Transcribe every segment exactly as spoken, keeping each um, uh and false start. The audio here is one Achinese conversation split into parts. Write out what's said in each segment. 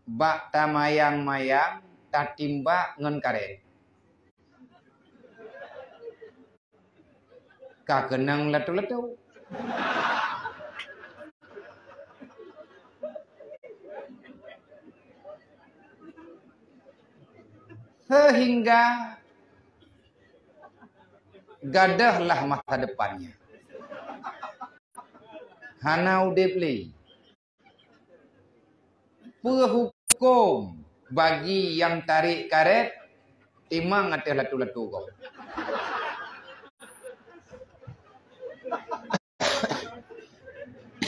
Bak tamayang-mayang tatimbak ngon karet. Ka keunong latu-latu. Sehingga gadahlah masa depannya. Hana udeb lé. Peue huköm bagi nyang tarek karet timang ateueh latu-latu gob?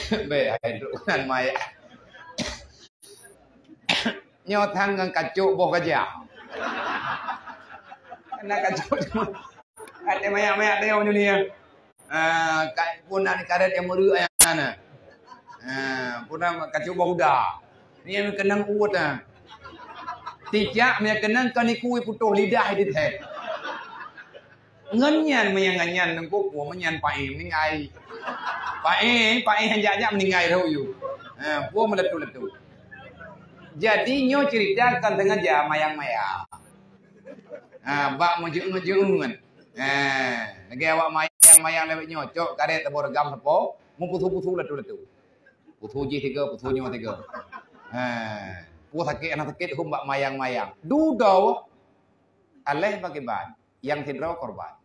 Bèk hai trok nan mayat. Nyoe thang ngon kacok boh gajah. Kena kacok. Kat mayat-mayat teuh nyoe ni. Ah, ka, pun na karet nyang meureuek nyang na. Ah, pun na kacok boh uda. Ni nyang keunong uet ah. Tijak nyang keunong kon iku putôh lidah di thèe. Ngon nyan meunyan ngon nyan nengkok, meunyan paéh meuninggai. Paéh, paéh jak-jak meuninggai rhot yue. Ha, puih meuletu-letu. Jadi nyoe cerita kon sengaja mayang-mayang. Ha, bak meujeuet-jeuet kan. Ha, lagèe awak mayang-mayang lewat nyoe, cok karet teuboh reugam sapo, meupusu-pusu letu-letu. Pusu jih tiga, pusu nyoe tiga. Ha, puih sakét hana sakét hom bak mayang-mayang. Dudoe alèh pakriban, nyang sidroe korban.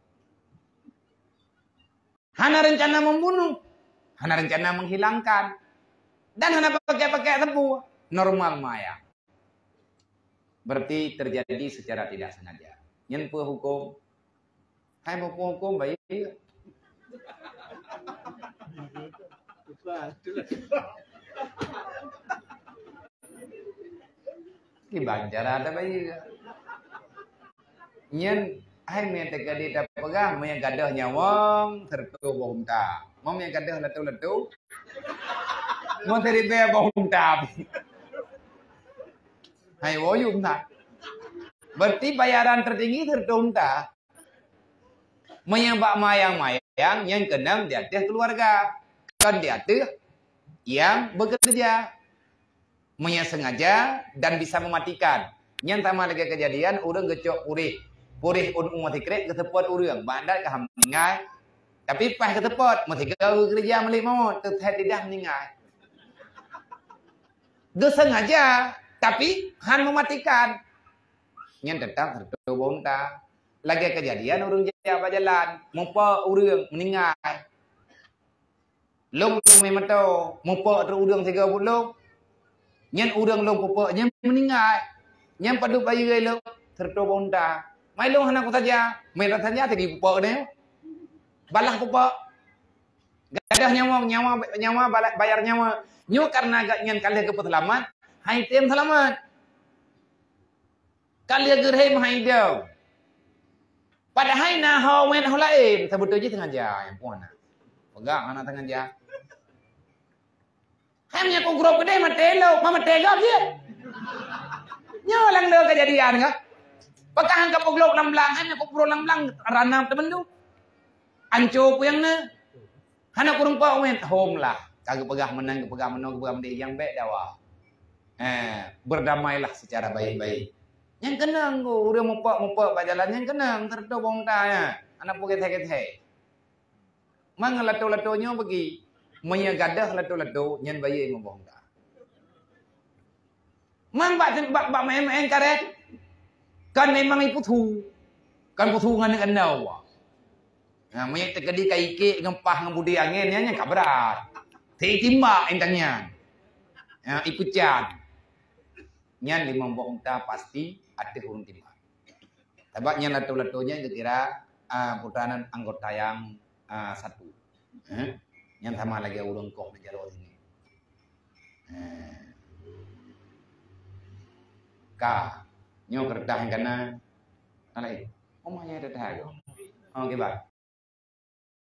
Hana rencana membunuh, hana rencana menghilangkan, dan hana pakai-pakai sapu, normal mayang. Berarti terjadi secara tidak sengaja. Nyan peue huköm? Hai, meupeu huköm bayeue. Kiban cara tabayeue. Nyan hai meunan teuka di tapeugah, meunyoe gadôh nyawöng, sireutoh boh unta. Meunyoe gadôh latu-latu, meusiribèe boh unta. Hai woyueng that. Berarti bayaran tertinggi sireutoh unta. Meunyoe bak mayang-mayang, nyan keunong di ateueh keuluwarga, kon di ateueh nyang bekerja. Meunyoe sengaja dan bisa mematikan, nyan sama lagèe keujadian ureueng geucok puréh, puréh ôn u meusikrek geuseupôt ureueng, bak dat ka meuninggai. Tapi paih geuseupôt, meusigoe geukeureuja meuliek mawöt, teutap lidah meuninggai. Geusengaja, tapi han mematikan. Nyan teutap sireutoh boh unta. Lagèe keujadian ureueng jak bak jalan, mupok ureueng meuninggai. Lôn teumé meuto, mupok trok ureueng sigoe buet lôn. Nyan ureueng lôn pupok nyan meuninggai. Nyan padub bayeue lôn, sireutoh boh unta. Mai lôn hana kusaja, mai lôn saja teuma kupok nyoe. Balah kupok. Gadôh nyawöng, nyawa, nyawa bala-, bayar nyawa. Nyoe kareuna gobnyan ka lheueh geupeuseulamat, han item seulamat. Ka lheueh geurhem han idong. Padahai na ho wét ho laén, seubeutôi jih sengaja nyang puih na. Peugah hana sengaja. Hai meunyoe kugrob keudeh maté lom, ma maté gob jih. Nyoe lam le keujadian ka. Pakon han ka peugrob lam blang, hai meunyoe kugrob lam blang, ranab teumandum. Anco peue nyang na. Hana kureumpok wét, hom lah. Ka geupeugah meunan, geupeugah meunoe, geupeugah meudeh, nyang bèk dawa. Eh, berdamailah secara baik-baik. Nyang keunong ureueng mupok-mupok bak jalan, nyang keunong sireutoh boh unta nyan. Hana peue geuthèe-geuthèe. Mang lato-lato nyoe bagi. Meunyoe gadôh lato-lato, nyan bayeue ngon boh unta. Mang bak, bak, bak maén-maén karet. Kan memang ipusu. Kan pusu ngon keunoe. Nah, meunyoe teukeudi ka ikek ngon pah ngon budi angén, nyan, nyan ka brat. Titimbak intan nyan. Ya, ipeucan. Nyan limong boh unta pasti ateueh ureueng timbak. Sabab nyan lato-lato nyan geukira, ah, putaran anggota nyang, ah, satu. Eh? Nyan sama lagèe ureueng koh di jaroe singoh. Eh. Ka. Nyoe keureutah nyang kana. Alai. Oh, maya dah dah. Oh, kiban.